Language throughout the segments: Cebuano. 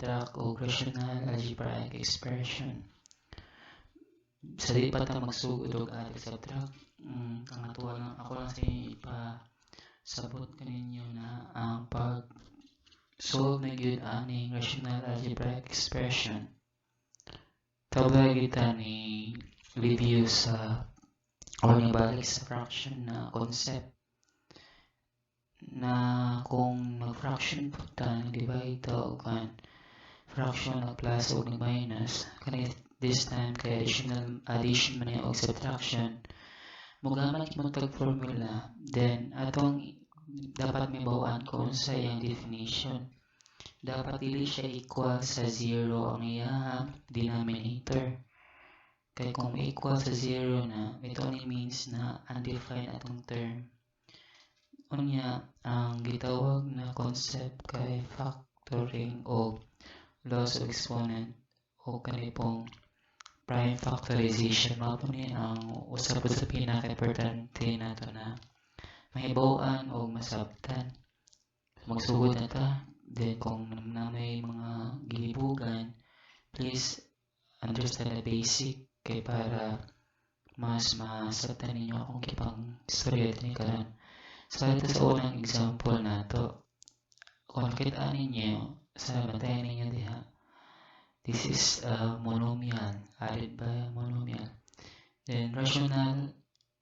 Subtract og rational algebraic expression. Sa di pa ta magsugod og add, subtract, ang ato lang, ako lang sa ipasabot kaninyo na ang pag solve na gyud aning rational algebraic expression, tabla gyud ta ni review sa or nibalik sa fraction na concept na kung mag-fraction pud ta, nag-divide ta og kan fraction, nag-plus og nag-minus kani. This time kay additional, addition man niya og subtraction, mogamit mo tag formula. Then atong dapat mahibaw-an kung unsa iyang definition. Dapat dili siya equal sa 0 ang iyang denominator, kay kung equal sa 0 na, it only means na undefined atong term. Unya, ang gitawag na concept kay factoring o laws of exponent o kani pong prime factorization. Mao po ni ang usa pud sa pinaka-importante nato na mahibaw-an o masabtan. Magsugod na ta. Then kung na may mga gilibugan, please understand the basic kay para mas masabtan ninyo akong gipang istorya dinhi karon. So, ito sa unang example nato. Kung nakita ninyo, sa bantayan ninyo diha, this is a monomial, added by a monomial. Then, rational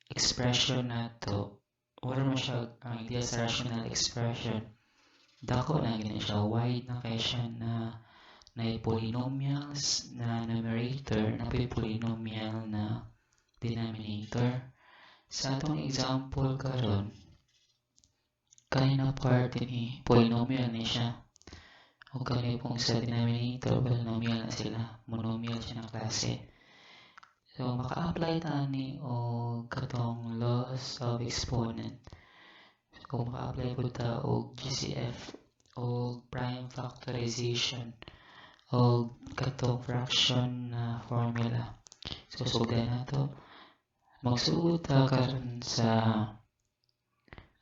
expression nato, wala man siya ang idea sa rational expression. Dako na gini siya, wide na kay siya na na polynomials na numerator, na polynomial na denominator. Sa atong example karon, kani na part ni polynomial ni siya. Ug kani pong sa denominator, polynomial na sila, monomial siya na klase. So maka-apply ta ni og katong laws of exponent. Kung maka-apply pud ta og GCF o prime factorization o katong fraction na formula. So sugdan nato. Magsugod ta karon sa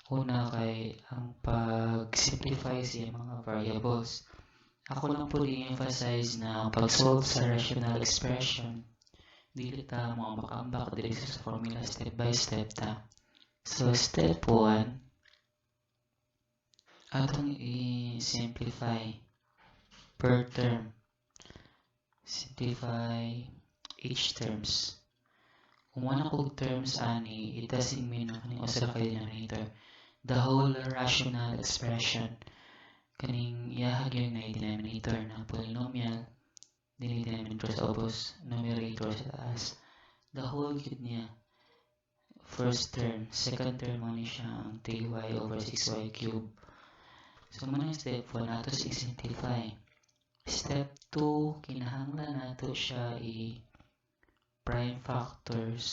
una kay ang pag-simplify sa mga variables. Ako lang po i-emphasize na ang pag-solve sa rational expression, dili ta mo ambak-ambak diri sa formula, step by step ta. So step 1, atong i-simplify per term. Simplify each terms. Kung wala kog terms ani, it doesn't mean na kaning usa ka denominator. The whole rational expression, kaning iyaha gyud na denominator na polynomial, dili denominator sa ubos, numerator sa taas. The whole gyud niya. First term, second term mo ni siya ang 3y over 6y cube. So mao na step 1 nato sa i-simplify. Step 2, kinahanglan nato siya i prime factors,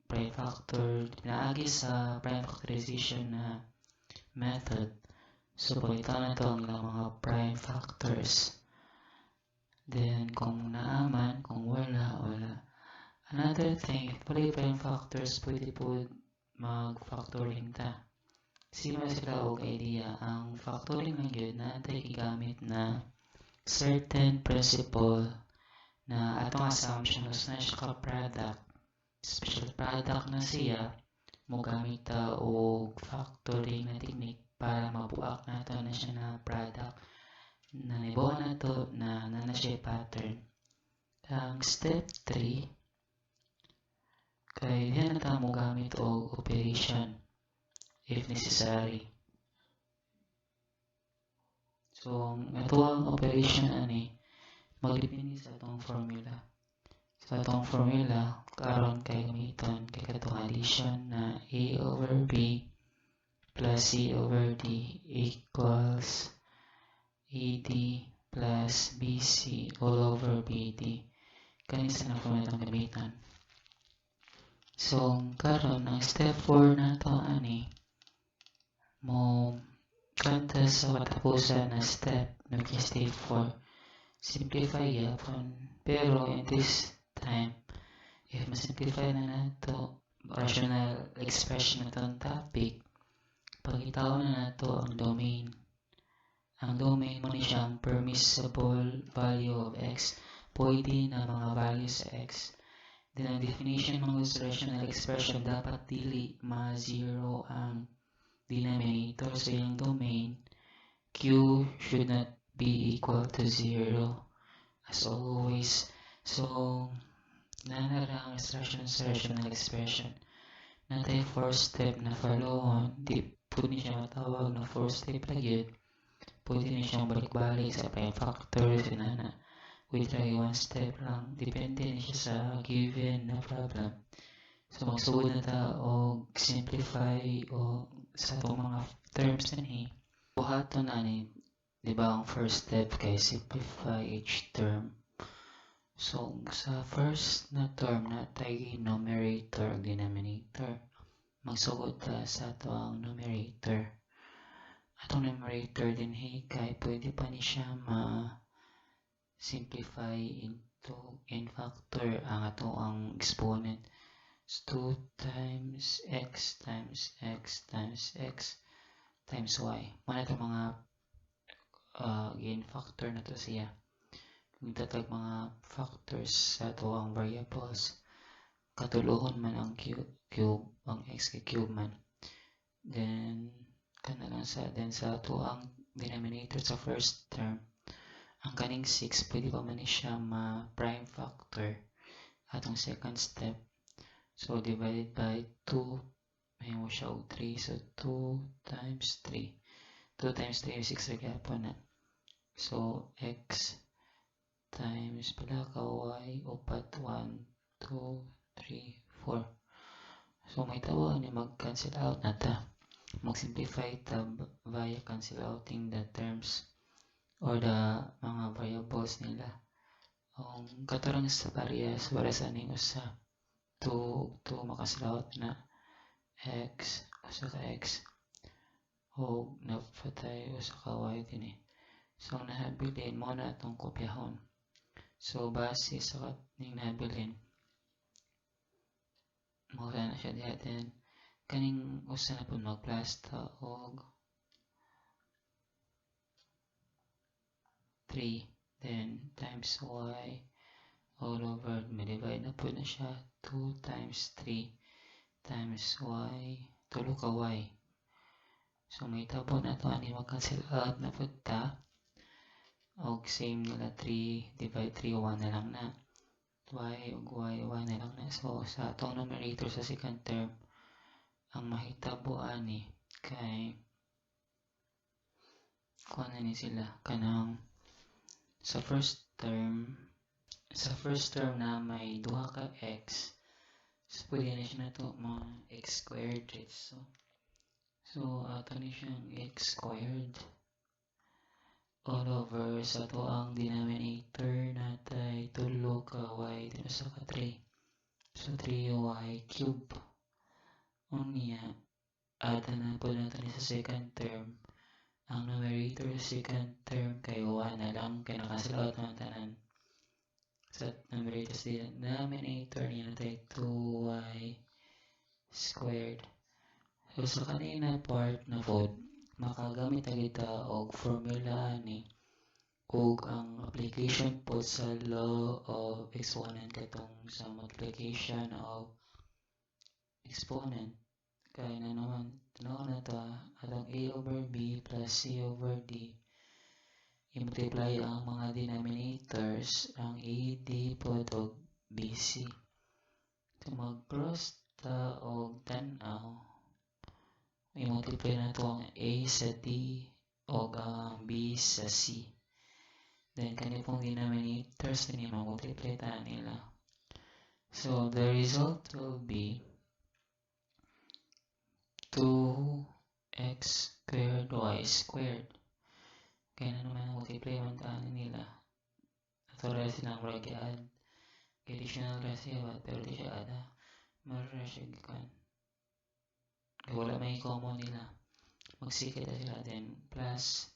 prime factor pinaagi sa prime factorization na method. So pangitaon nato ang ilang mga prime factors. Then kung naaman, kung wala, wala. Another thing, if wala prime factors, pwede po mag-factoring ta. Sino sila og idea? Ang factoring lang yun na gigamit na certain principle na atong assumption was na siya ka product, special product na siya, mo gamit ta og factoring na technique para mabuak nato na siya na product na nahibaw nato na na siya pattern. Ang step 3 kay diha na ta mo gamit og operation if necessary. So ang atoang operation ani magdepende sa atong formula. Sa atong formula karon kay gamiton kay katong addition na a over b plus c over d equals AD plus BC all over BD. Kani sa na formula itong gamiton. So karon ang step 4 nato ani mo kanta sa katapusan na step na step 4, simplify gyapon. Pero in this time, if ma-simplify na nato rational expression na tong topic, pangitaon na nato ang domain. Ang domain mo ni siyang permissible Permissible value of x. Pwede na mga values sa x. Then ang definition man sa rational expression, dapat dili ma-zero ang denominator. So yung domain, q should not be equal to 0 as always. So, naa ra ang instruction sa rational expression. Naa tay fourth step na followon, di pud ni siya matawag na fourth step lagi. Pwede ni siyang balik-balik sa prime factors, inana. We try one step lang. Depende ni siya sa given na problem. So magsugod na ta og simplify o sa atong mga terms dinhi. Buhaton ani, di ba, ang first step kay simplify each term. So sa first na term, naa tay numerator ug denominator. Magsugod ta sa atoang numerator. Atong numerator dinhi kay pwede pa ni siya ma simplify into n factor ang atoang exponent. So 2 times x times x times x times y. Mao na itong mga gain factor na to siya. Kung tatag mga factors sa atoang variables, katulohon man ang cube, ang x kay cube man. Then, kana lang sa, then sa atoang denominator sa first term, ang kaning 6, pwede pa man ni siya ma-prime factor atong second step. So, divided by 2, mahimo siya og 3. So, 2 times 3. 2 times 3 is 6 ra na. So, x times pila ka y, upat, 1, 2, 3, 4. So, mahitabo ni mag-cancel out na ta. Mag-simplify ta via cancel outing the terms or the mga variables nila. Ang kato rang sa parehas, para sa aning usa, 2, 2 maka-cancel out na, x, usa ka x, ug napatay usa ka y dinhi. So, ang nahabilin, mao na atong kopyahon. So, base sa ning nahabilin, mao na siya diha. Then, kaning usa na pud, mag-plus ta og 3, then times y all over, ma-divide na pud na siya, 2 times 3 times y, tulo ka y. So, mahitabo na to ani, mag-cancel out na pud ta. Og same nila, 3 divide 3, 1 na lang na. Y ug y, 1 na lang na. So, sa atong numerator sa second term, ang mahitabo ani kay kuha na ni sila kanang sa first term na may duha ka x, so pwede na siya nato mga x squared. So ato ni siyang x squared all over sa atoang denominator, naa tay tulo ka y din usa ka 3, so 3y cube. Unya, add na pud nato ni sa second term. Ang numerator sa second term kay 1 na lang kay na-cancel out naman tanan. Sa numerator, sa denominator niya, naa tay 2y squared. So sa kanina part na pod, makagamit na kita og formula ani ug ang application pod sa law of exponent, katong sa multiplication of exponent, kay na naman tan-aw na ta atong a over b plus c over d, i-multiply ang mga denominators, ang AD pod og BC. So mag-cross ta og tan-aw, i-multiply nato ang A sa D og ang B sa C. Then kani pong denominators ni ma-multiply ta nila. So the result will be 2x squared y squared. Kaya na naman multiply man ta nila. Natural silang murag add. Additional ra siya ba, pero di siya add ha. Meron ra siya gikan. Wala may common nila. Magsikit na sila, then plus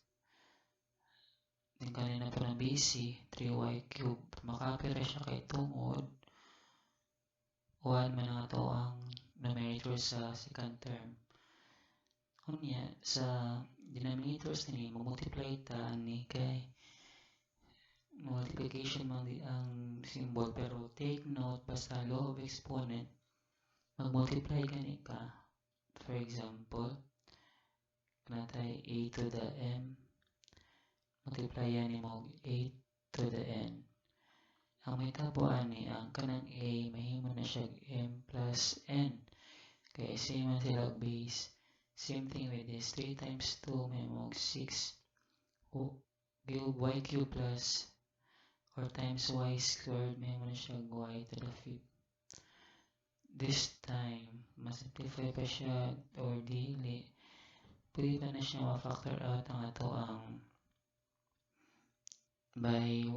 then kanina po ng BC, 3y cube. Makapira siya kay tungod 1 man ang ato ang numerator sa second term. Unya, sa denominators ni, mag-multiply ta ni kay Multiplication man di ang symbol, pero take note, basta law of exponent, mag-multiply gani ka. For example, natay a to the m, multiply yan nimo a to the n. Ang mahitabo ani, ang kanang a mahimo na siya m plus n. Kay same man sila base. Same thing with this. 3 times 2 mahimo 6 cube y cube plus or times y squared, mahimo na siya y to the fifth. This time, ma-simplify pa siya or dili. Pwede pa na siya ma-factor out ang ato ang by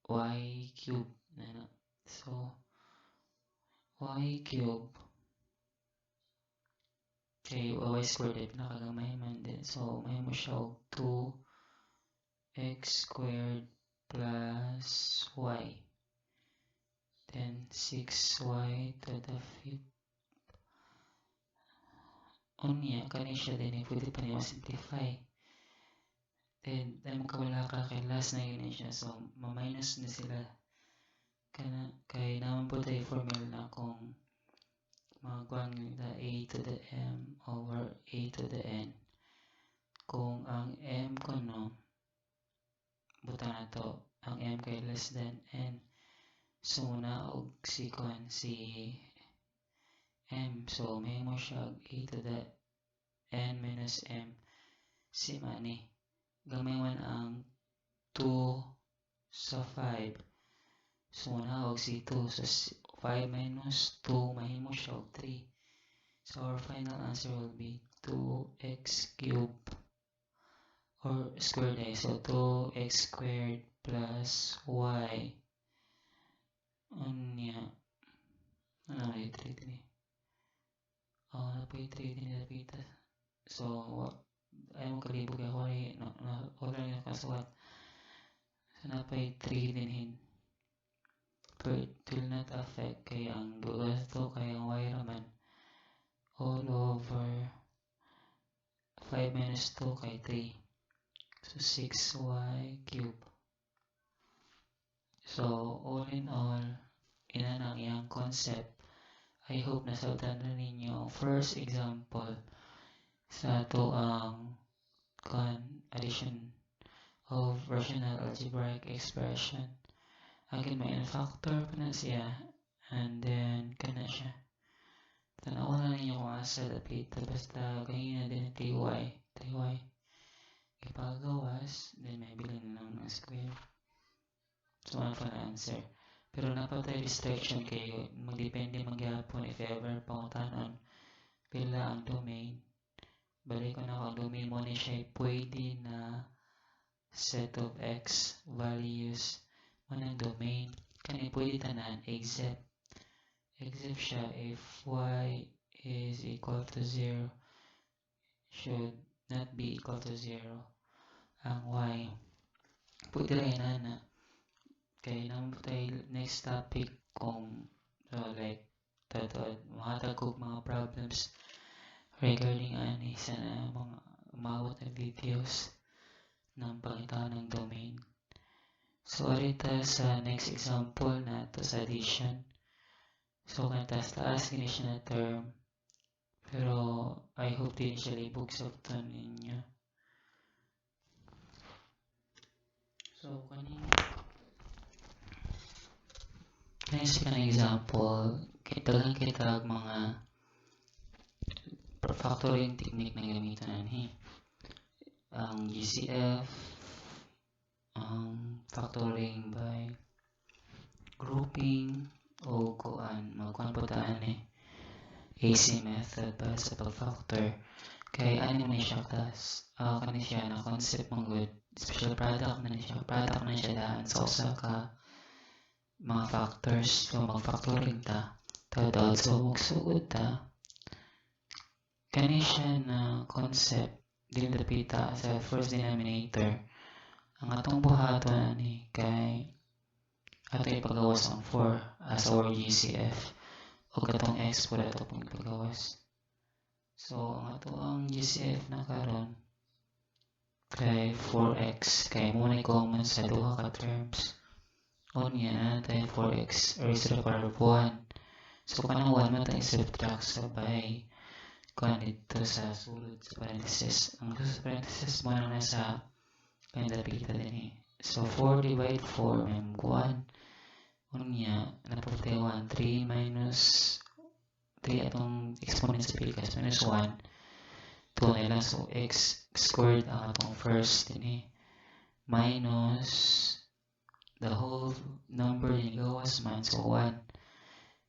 y cube na. So, y cube kay y squared ay pinakagamay man din. So, mahimo siya og 2 x squared plus y. Then, 6y to the fifth. Unya, kani siya din, pwede pa niya simplify. Then, dahil magkawala ka kay last na yun siya. So, ma-minus na sila. Kana, kay naman po tayo formula na kung magkuhan nila a to the m over a to the n. Kung ang m kuno, buta na to, ang m kay less than n. So, og si kuan si m. So, mahimo siya a to the n minus m. Si mani. Gamay man ang 2 sa 5. So, og si 2. So, 5 minus 2, mahimo siya og 3. So, our final answer will be 2x cubed or squared eh. So, 2x squared plus y. Unya. Ano may 3 din eh? Oh, napay 3 din napita. So, ay mo kalibog ako ay na, na, wala na kasuwat. So, napay 3 din hin. But it will not affect kay ang gusto kay ang y raman all over 5 minus 2 kay 3. So, 6y cube. So, all in all, ina na ang iyang concept. I hope nasabtan na ninyo ang first example sa ato ang kan addition of rational algebraic expression. Again, may factor pa na siya and then kana siya. Tanaw na ninyo kung asa dapit, basta ganyan din 3y, 3y. Ipagawas, then may bilin na lang ng square. So, ano pa na answer? Pero napatay restriction kayo, magdepende magyapon if ever pangutanon pila ang domain. Balik ko na ang domain mo ni siya pwede na set of x values mo ng domain. Kani pwede tanan except siya if y is equal to 0, should not be equal to 0 ang y. Pwede rin na kay naman po tayo next topic kung so like totoo mahatag og mga problems regarding ani sa mga umabot na videos ng pangita ng domain. So, arita sa next example na to sa addition. So, kanang taas-taas gini siya na term. Pero, I hope din siya libog sa ninyo. So, kaning kaning sa kanang example, daghan kita mga factoring technique na gamiton anhi. Ang GCF, ang factoring by grouping, o kuan magkuan po ta ani AC method para sa pag-factor. Kay ani man siya class, kani siya na concept man gud, special product na ni siya, product na siya daan sa usa ka mga factors. So mag-factoring ta tawad. So magsugod ta, kani siya na concept, dili dapita sa first denominator. Ang atong buhaton ani kay ato ipagawas ang 4 as our GCF ug atong x pud ato pong ipagawas. So ang ato ang GCF na karon kay 4x kay mo na common sa duha ka terms. Unya, tayo 4x raised to the power of 1. So, kanang 1 man tayong subtract sabay kuan dito sa sulod sa parenthesis. Ang sa parenthesis mo nang nasa kanang dapita din eh. So, 4 divide 4, may 1. Unya, naputay 1. 3 minus 3 atong exponent sa pikas minus 1. 2 na lang. So, x squared ang atong first din eh. Minus the whole number ni gawas man. So, 1.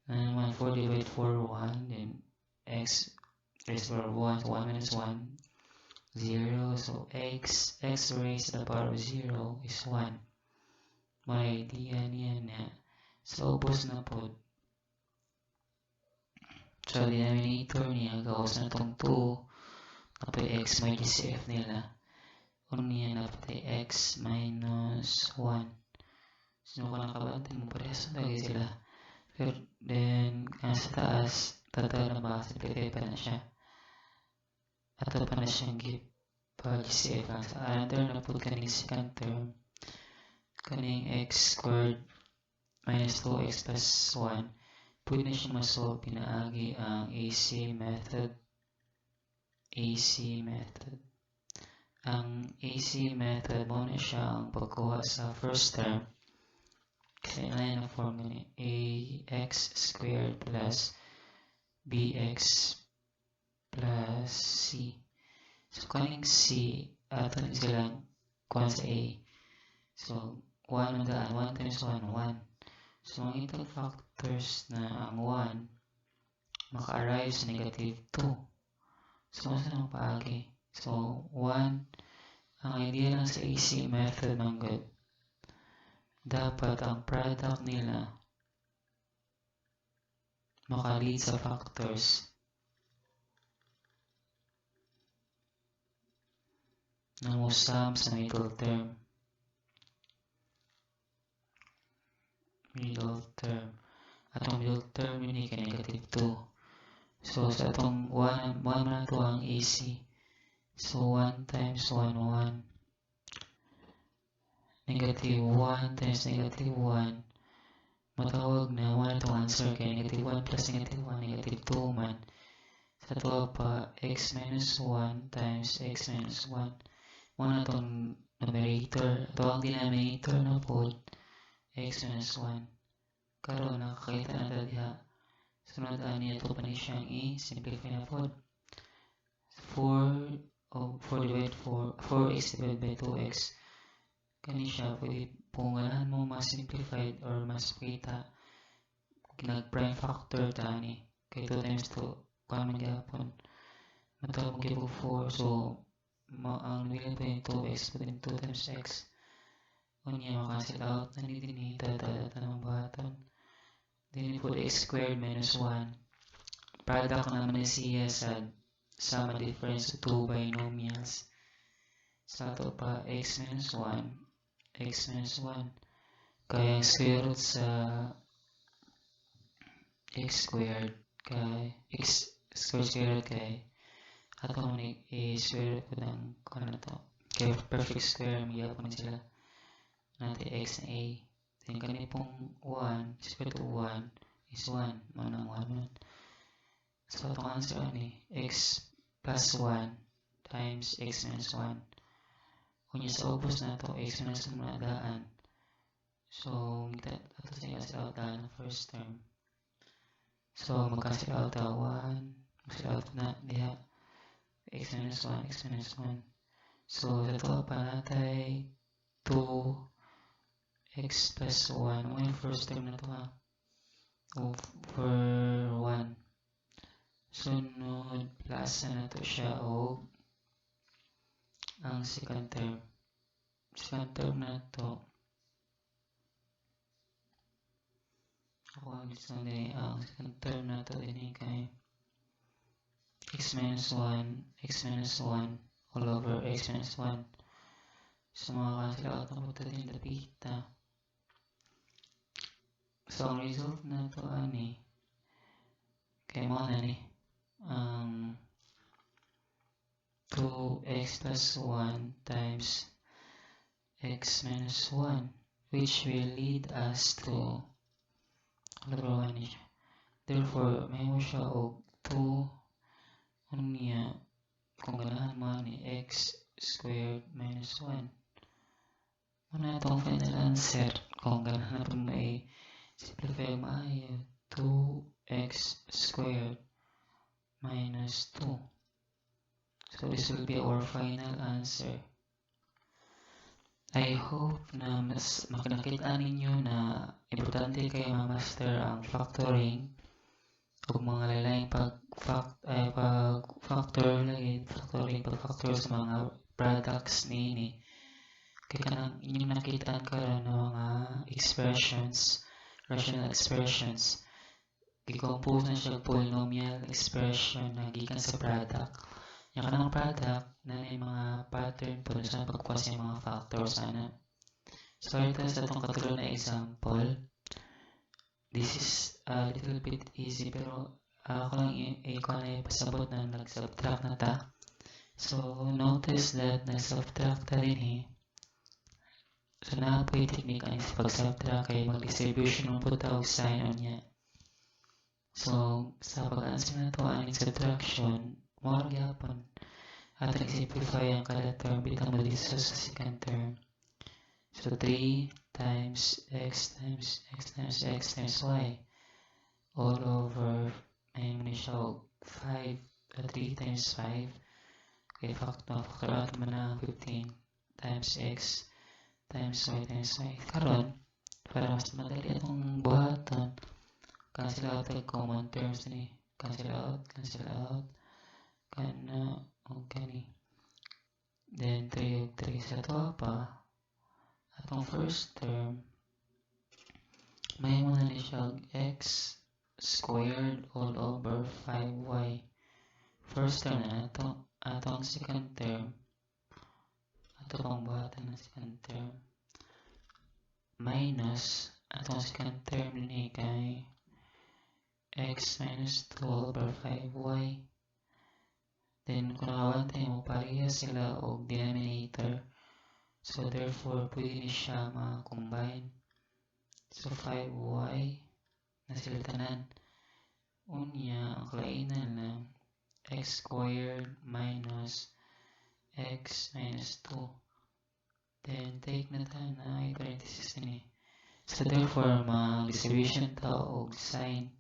Na naman, 4 divided 4, 1. Then, x raised to the power of 1. So, 1 minus 1, 0. So, x raised to the power of 0 is 1. May idea niya na. So, ubos na po. So, denominator niya, gawas na itong 2. Napoy x, may GCF nila. Unya, napatay x minus 1. So, kung nakabante mo, parehas na lagi sila. Pero, then, sa taas, tatawa na ba, simplify pa na siya. Ato pa na siyang pa GCF lang. Sa another na po kaning second term, kaning x squared minus 2x plus 1, pwede na siya masolve pinaagi ang AC method. AC method. Ang AC method mo na siya ang pagkuha sa first term. Kasi na ang form ni ax squared plus bx plus c. So, kaning c, ato ni silang kuha sa a. So, 1 man daan, 1 times 1, 1. So, mangita factors na ang 1 maka-arrive sa negative 2. So, unsa nang paagi? So, 1, ang idea lang sa AC method man gud, dapat ang product nila maka-lead sa factors na mo-sum sa middle term. Middle term. Atong middle term yun kay negative 2. So, sa atong 1, 1 man ito ang AC. So, 1 times 1, 1. Negative 1 times negative 1. Matawag na 1 itong answer kay negative 1 plus negative 1, negative 2 man. Sa ito pa, x minus 1 times x minus 1. 1 na itong numerator. Ito ang denominator na po, x minus 1. Karon nakakita na ito diha. Sunod ani ito pa ni siyang i-simplify na po. 4 o 4 divided 4, 4x divided by 2x. Kani siya, pwede kung ganahan mo mas simplified or mas pakita, nag-prime factor ta ni. Kay 2 times 2, kuan man gyapon. Matawag mo gyapon 4, so ang nabilin po yung 2x, pwede 2 times x. Unya, makancel out na ni dinhi, tata ng buhaton. Dinhi po x squared minus 1. Product naman ni siya sa sum and difference of 2 binomials. Sa ato pa, x minus 1, x minus 1. Kaya ang square root sa x squared kay x squared square root kay ato man i-square root ko ng kung ano to. Kay perfect square, magyapon ni sila. Natin x na a. Then kani pong 1, square root of 1 is 1. Mao nang 1 man. So, itong answer ani, x plus 1 times x minus 1. Unya sa ubos na to, x minus 1 na daan. So, ato sa cancel out daan ang first term. So, mag-cancel out ta 1, cancel out na diha. X minus 1, x minus 1. So, sa ito pa natay 2 x plus 1. Mo yung first term na to ha. Over 1. Sunod, plus na to siya og ang second term. Second term na to. Ako ang gusto din ang second term na to din kay x minus 1, x minus 1 all over x minus 1. So, mga cancel out na po ito din dapita. So, ang result na to ani, kay mo na ni, ang 2x plus 1 times x minus 1. Which will lead us to all over 1 ni siya. Therefore, mahimo siya og 2. Unya, kung ganahan mo ni x squared minus 1. Mao na atong final answer. Kung ganahan na mo i-simplify maayo, 2x squared minus 2. So this will be our final answer. I hope na mas makakita ninyo na importante kay ma-master ang factoring ug mga lain pag fact ay pag factor lagi, factoring, pag factor sa mga products niini, kay kanang inyong nakitaan karon na mga expressions, rational expressions, gi-compose na siya polynomial expression na gikan sa product. Yang kanang product na may mga pattern po sa pagkuha sa mga factors ana. So ito sa atong katulo na example, this is a little bit easy, pero ako lang ikaw na ipasabot na nag-subtract na ta. So notice that nag-subtract ta din eh. So naa po'y technique ang sa pag-subtract kay mag-distribution mo po ta og sign unya. So sa pag-answer na to aning subtraction, mao ra gyapon atong i-simplify ang kada term bitang mo dito sa second term. So 3 times x times x times x times y all over ay ni siya og 5, 3 times 5 kay factor out man na ang 15 times x times y times y. Karon, para mas madali atong buhaton, cancel out ang common terms ni, cancel out, cancel out kana og kani, then 3 ug 3. Sa ato pa atong first term, mahimo na ni siya og x squared all over 5y. First term na nato. Atong second term, ato pang buhatan ng second term, minus atong second term ni kay x minus 2 over 5y. Then kung nakabantay mo, pareha sila og denominator, so therefore pwede ni siya ma-combine. So 5y na sila tanan. Unya, ang kalainan na x squared minus x minus 2. Then take na ta na parenthesis ni. So therefore mag-distribution ta og sign,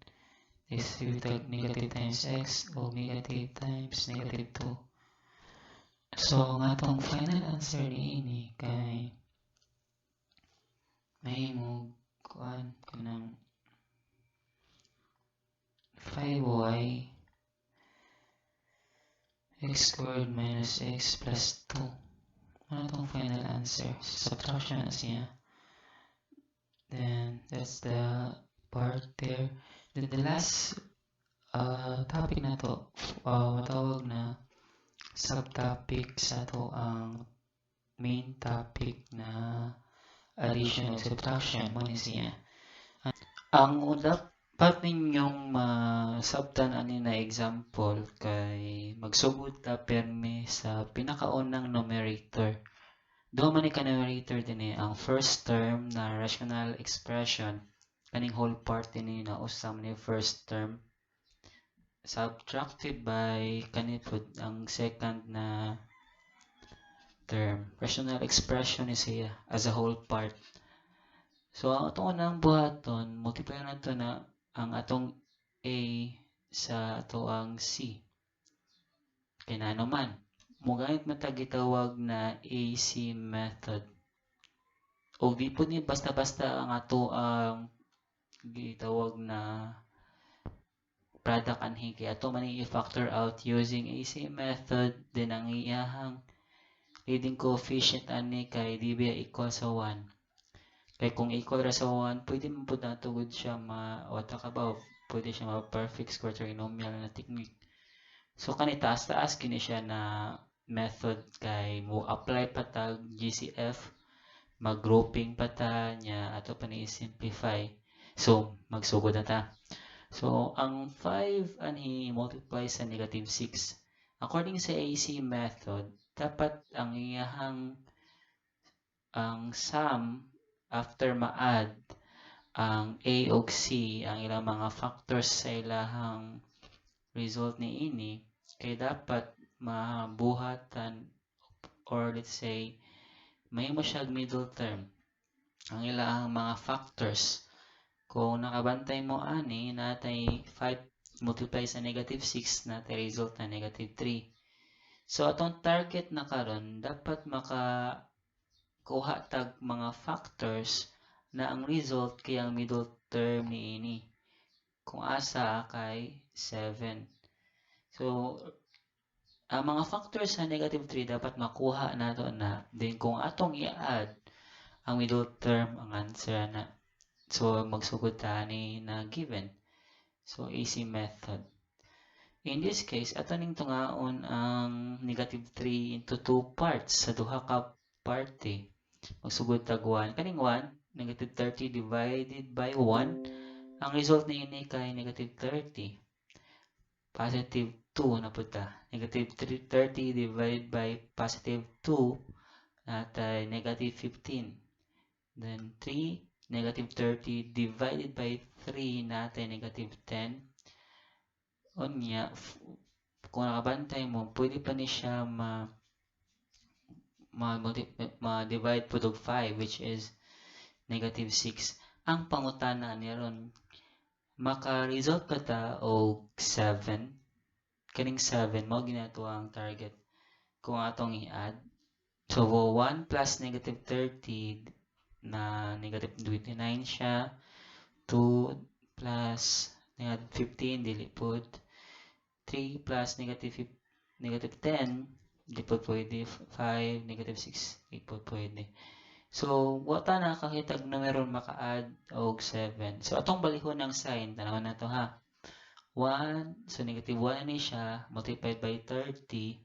distribute negative times x o negative times negative 2. So ang atong final answer niini kay mahimo kuan kanang 5y x squared minus x plus 2. Ano itong final answer? Subtraction na siya. Then, that's the part there. Then, the last topic na to, matawag na subtopic sa to ang main topic na addition o subtraction mo ni siya. Ang dapat ninyong masabtan ani na example kay magsugod ta permi sa pinakaunang numerator. Duha man ni ka numerator dinhi, ang first term na rational expression, kaning whole part dinhi na usa man ni first term, subtracted by kani pud ang second na term. Rational expression ni siya as a whole part. So ang atong unang buhaton, multiply nato na ang atong A sa ato ang C. Kay nano man, mogamit man ta gitawag na AC method. Og di pud ni basta-basta ang ato ang gitawag na product anhi kay ato man i-factor out using AC method. Then ang iyahang leading coefficient ani kay di ba equal sa 1? Kay kung equal ra sa 1, pwede man pud nato gud siya ma wata ka ba, pwede siya ma perfect square trinomial na technique. So kani taas-taas kini siya na method kay mo apply pa tag GCF, mag-grouping pa ta niya, ato pa ni simplify. So magsugod na ta. So ang 5 anhi multiply sa negative 6. According sa AC method, dapat ang iyahang ang sum After ma-add ang A ug C, ang ilang mga factors sa ilahang result niini, kay dapat mabuhatan or, let's say, mahimo siya middle term ang ilahang mga factors. Kung nakabantay mo ani, natay 5 multiply sa negative 6, natay result na negative 3. So atong target na karon, dapat maka kuha tag mga factors na ang result kay ang middle term niini kung asa kay 7. So ang mga factors sa negative 3 dapat makuha nato na, then kung atong i-add ang middle term, ang answer na. So magsugod ta ni na given. So easy method. In this case, ato ning tungaon ang negative 3 into two parts, sa duha ka parte. Magsugod tag 1. Kaning 1, negative 30 divided by 1, ang result niini kay negative 30. Positive 2 na pud ta. Negative 30 divided by positive 2, natay negative 15. Then 3, negative 30 divided by 3, natay negative 10. Unya, kung nakabantay mo, pwede pa ni siya ma-divide pud og 5, which is negative 6. Ang pangutana ni ron, maka-result pa ta og 7? Kaning 7 mao ginato ang target kung atong i-add. So 1 plus negative 30 na negative 29 siya. 2 plus negative 15, dili pud. 3 plus negative 10, di pud pwede. 5, negative 6, di pud pwede. So, wa ta nakakita og numero maka-add og 7. So, atong balihon ang sign. Tanawon na to ha. 1, so negative 1 ni siya, multiplied by 30.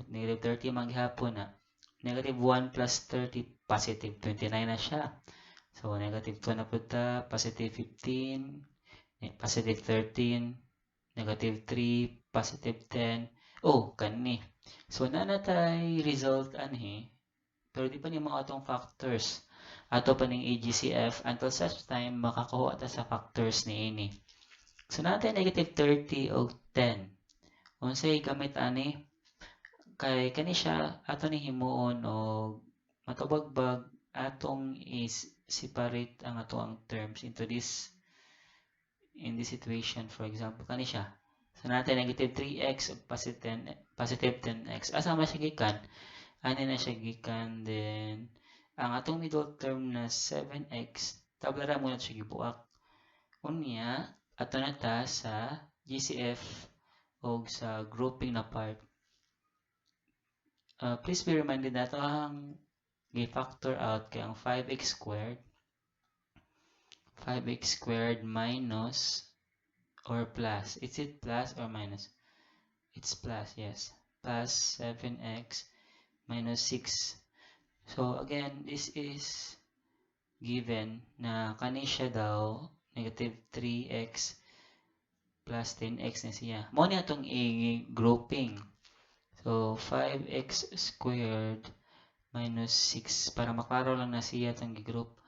Negative 30 man gihapon na. Negative 1 plus 30, positive 29 na siya. So, negative 2 na pud ta, positive 15, positive 13, negative 3, positive 10. Oh, kani. So, naa na tay result anhi, pero di pa ni mao atong factors. Ato pa ning i-GCF until such time makakuha ta sa factors niini. So, naa tay negative 30 og 10. Unsay gamit ani? Kay kani siya ato ni himuon og matubagbag, atong is-separate ang atoang terms into this in this situation. For example, kani siya. So naa tay negative 3x ug positive 10, positive 10x. Asa man siya gikan? Ani na siya gikan. Then ang atong middle term na 7x, tabla ra muna siya gibuak. Unya, ato na ta sa GCF og sa grouping na part. Please be reminded na ato ang gi-factor out kay ang 5x squared, 5x squared minus or plus, is it plus or minus? It's plus, yes, plus 7x minus 6. So again, this is given na kani siya daw negative 3x plus 10x na siya. Mao ni atong i-grouping. So 5x squared minus 6, para maklaro lang na siya atong gi-group.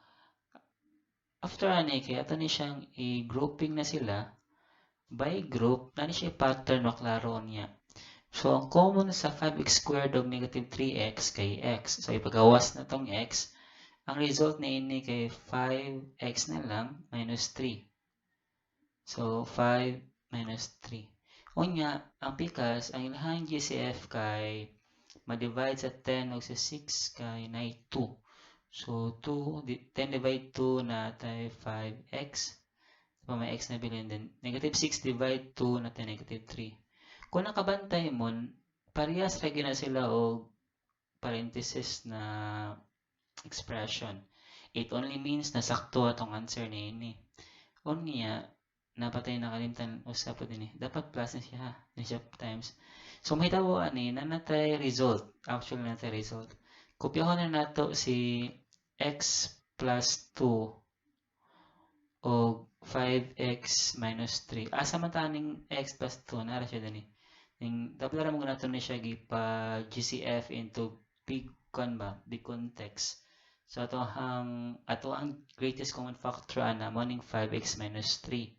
After ani, kay ato ni siyang i-grouping na sila by group, na ni siya pattern, maklaro niya. So, ang common sa 5x squared ug negative 3x kay x. So, ipagawas na tong x. Ang result niini kay 5x na lang minus 3. So, 5 minus 3. Unya, ang pikas, ang ilahang GCF kay ma-divide sa 10 ug sa 6 kay naay 2. So, 2, 10 divide 2 naa tay 5x. Pa may x na bilin din. Negative 6 divide 2, naa tay negative 3. Kung nakabantay mo, parehas ra gyud na sila og parenthesis na expression. It only means na sakto atong answer niini. Unya, napatay nakalimtan usa po din eh. Dapat plus na siya, ha? Na siya times. So, mahitabo ani, naa na tay result. Actually, naa tay result. Kopyahon na nato si x plus 2 o 5x minus 3. Asa man ta ning x plus 2? Nara siya dani. Ning tabla ra mo nato ni siya gipa GCF into big kan ba? Big context. So ato ang greatest common factor ana mao ning 5x minus 3.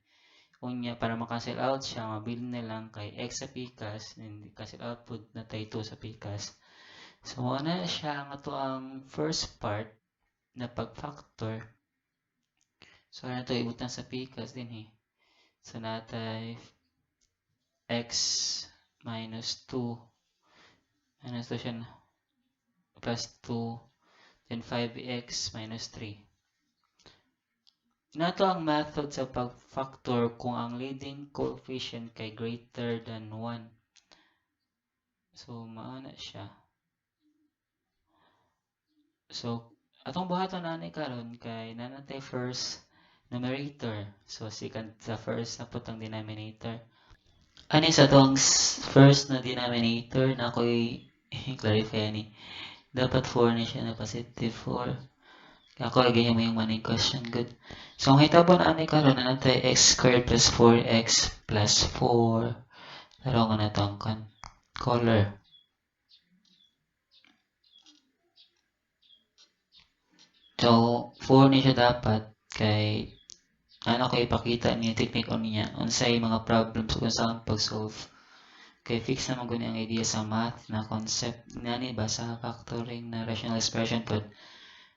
Unya para ma-cancel out siya, mabilin na lang kay x sa pikas and cancel out pud na tay 2 sa pikas. So mao na siya ang ato ang first part na pag-factor. So ano to ibutang sa pikas din eh. So natay x minus 2 minus 2 siya na plus 2, then 5x minus 3. Nato ang method sa pag-factor kung ang leading coefficient kay greater than 1. So mao na siya. So atong buhaton ani karon kay naa natay first numerator. So second sa first na putang denominator. Ani sa atong first na denominator na ako'y clarify ani. Dapat 4 ni siya na positive 4. Ako lagi mo yung money question good. So ang hitabo na ani karon na natay x squared plus 4x plus 4. Pero nga na ang kan color. So 4 ni siya dapat kay ano ko ipakita niyo technique on niya unsay mga problems kung saan pag-solve. Kay fix naman gud ang idea sa math na concept nani ba sa factoring na rational expression pod.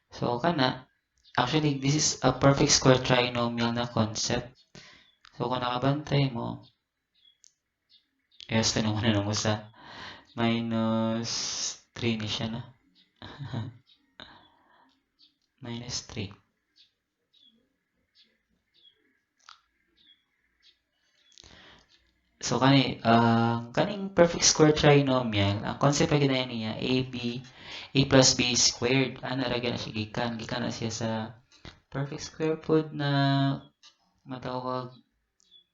So kana actually this is a perfect square trinomial na concept. So kung nakabantay mo, yes, tanong mo na nung usa minus 3 ni siya na. Minus 3. So kani ang kaning perfect square trinomial, ang concept ra gyud niya a b a plus b squared. Ana ra gyud na siya gikan gikan na siya sa perfect square pod na matawag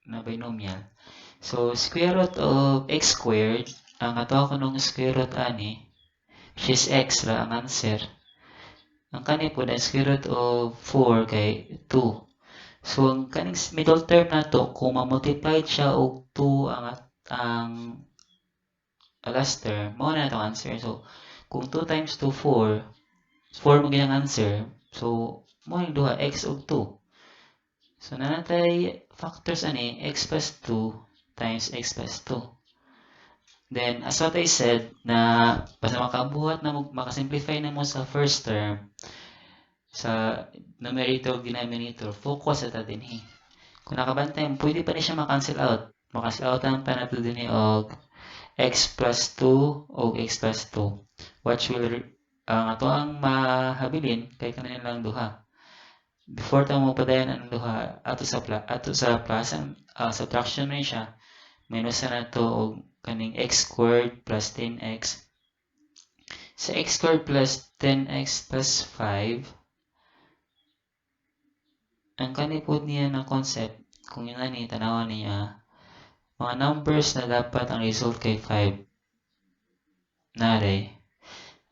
na binomial. So square root of x squared, ang ato kanong square root ani, which is x ra ang answer. Ang kani pod ang square root of 4 kay 2. So ang kaning middle term nato kung ma-multiply siya og 2 ang last term, mao na atong answer. So kung 2 times 2 4, 4 mo gyud ang answer. So mao ning duha x og 2. So naa natay factors ani x plus 2 times x plus 2. Then as what I said na basta makabuhat na mo, makasimplify na mo sa first term sa numerator ug denominator, focus sa ta dinhi. Kung nakabantay mo, pwede pa ni siya ma-cancel out. Ma-cancel out ang pa nato dinhi og x plus 2 og x plus 2. Which will ang ato ang mahabilin kay kanila lang duha. Before ta mo padayon ang duha ato sa plus ang subtraction man siya, minus na nato og kaning x squared plus 10x. Sa x squared plus 10x plus 5, ang kani pod niya na concept, kung yun ani tanawan niya, mga numbers na dapat ang result kay 5. Nare,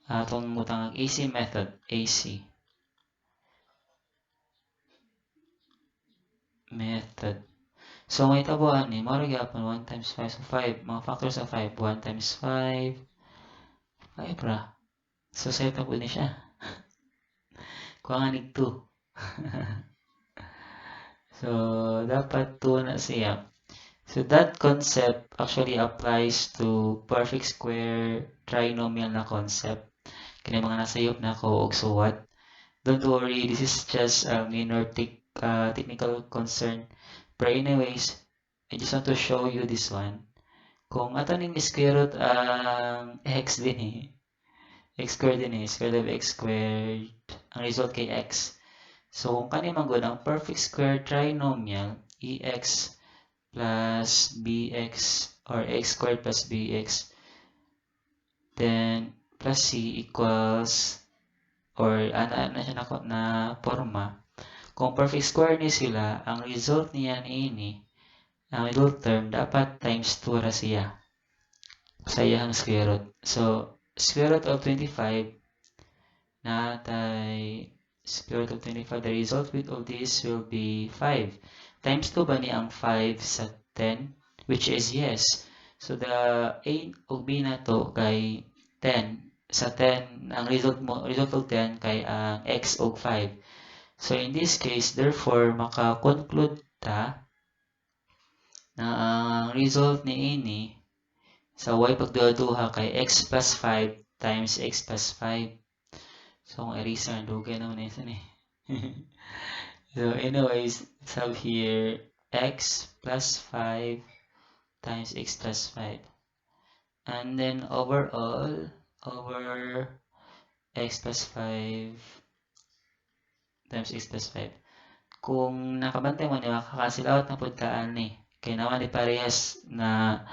atong butang ang AC method, AC method. So, ang itabo ani, mao ra gyapon 1 times 5, so 5, mga factors sa 5, 1 times 5, 5 ra. So, sayop na po ni siya. Kuha nga nig 2. So, dapat 2 na siya. So, that concept actually applies to perfect square trinomial na concept. Kini mga nasayop na ako og suwat. Don't worry, this is just a minor technical concern. But anyways, I just want to show you this one. Kung ato ning square root ang x din eh. X squared din eh. Square root of x squared. Ang result kay x. So, kung kani man gud ang perfect square trinomial, ax plus bx or x squared plus bx, then plus c equals, or ana na siya na forma. Kung perfect square ni sila, ang result niya niini, ang middle term, dapat times 2 ra siya sa iyang square root. So, square root of 25 na tay square root of 25, the result with of this will be 5. Times 2 ba ni ang 5 sa 10? Which is yes. So, the A ug B na to kay 10. Sa 10, ang result mo, result of 10 kay ang x og 5. So in this case, therefore, maka-conclude ta na ang result ni ini sa y pagduha-duha kay x plus 5 times x plus 5. So kung eraser, dugay naman na ni. So anyways, let's have here x plus 5 times x plus 5. And then overall, over x plus 5 times x plus 5. Kung nakabantay mo ni, maka-cancel out na pud ta ani. Kay naman di parehas na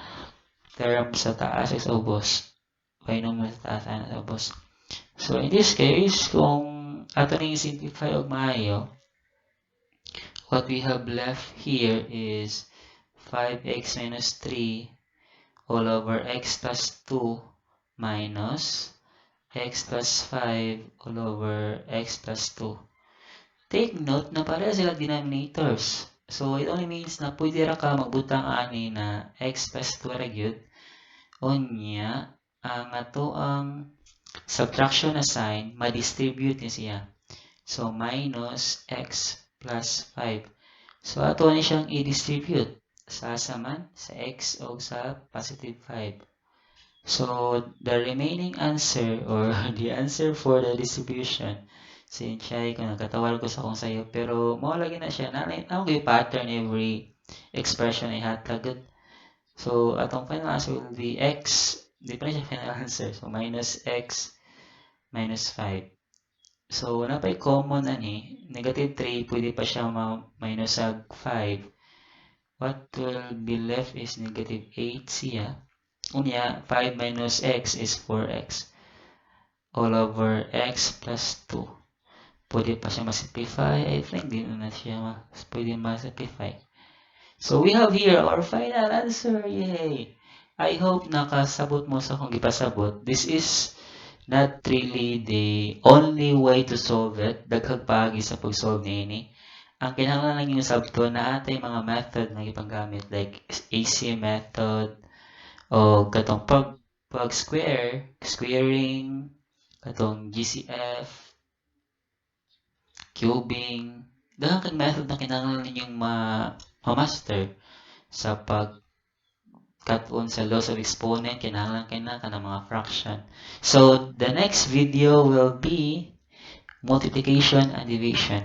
term sa taas sa ubos. Binomial sa taas ana sa ubos. So in this case, kung ato ning simplify og maayo, what we have left here is 5x minus 3 all over x plus 2 minus x plus 5 all over x plus 2. Take note na pareha sila denominators. So, it only means na pwede ra ka magbutang ani na x plus 2 ra gyud. Unya, ang ato ang subtraction na sign, ma-distribute ni siya. So, minus x plus 5. So, ato ni siyang i-distribute sa asa man, sa x o sa positive 5. So, the remaining answer or the answer for the distribution, sinsya ko nagkatawal ko sa akong sayo, pero mao lagi na siya, na yung pattern every expression ay hatag. So, atong final answer will be x, di pa na siya final answer. So, minus x minus 5. So, napay common ani, negative 3, pwede pa siya ma-minus sa 5. What will be left is negative 8 siya. Unya, 5 minus x is 4x all over x plus 2. Pwede pa siya ma-simplify. I think di na siya pwede ma-simplify. So, we have here our final answer. Yay! I hope nakasabot mo sa akong gipasabot. This is not really the only way to solve it. Daghang paagi sa pag-solve niini. Ang kinahanglan lang yung sabton na atay mga method na gipanggamit like AC method o katong pag square, squaring, katong GCF, cubing, daghan kang method na kinahanglan ninyong ma-master sa pag cut-on sa laws of exponent, kinahanglan kay na kanang mga fraction. So, the next video will be multiplication and division.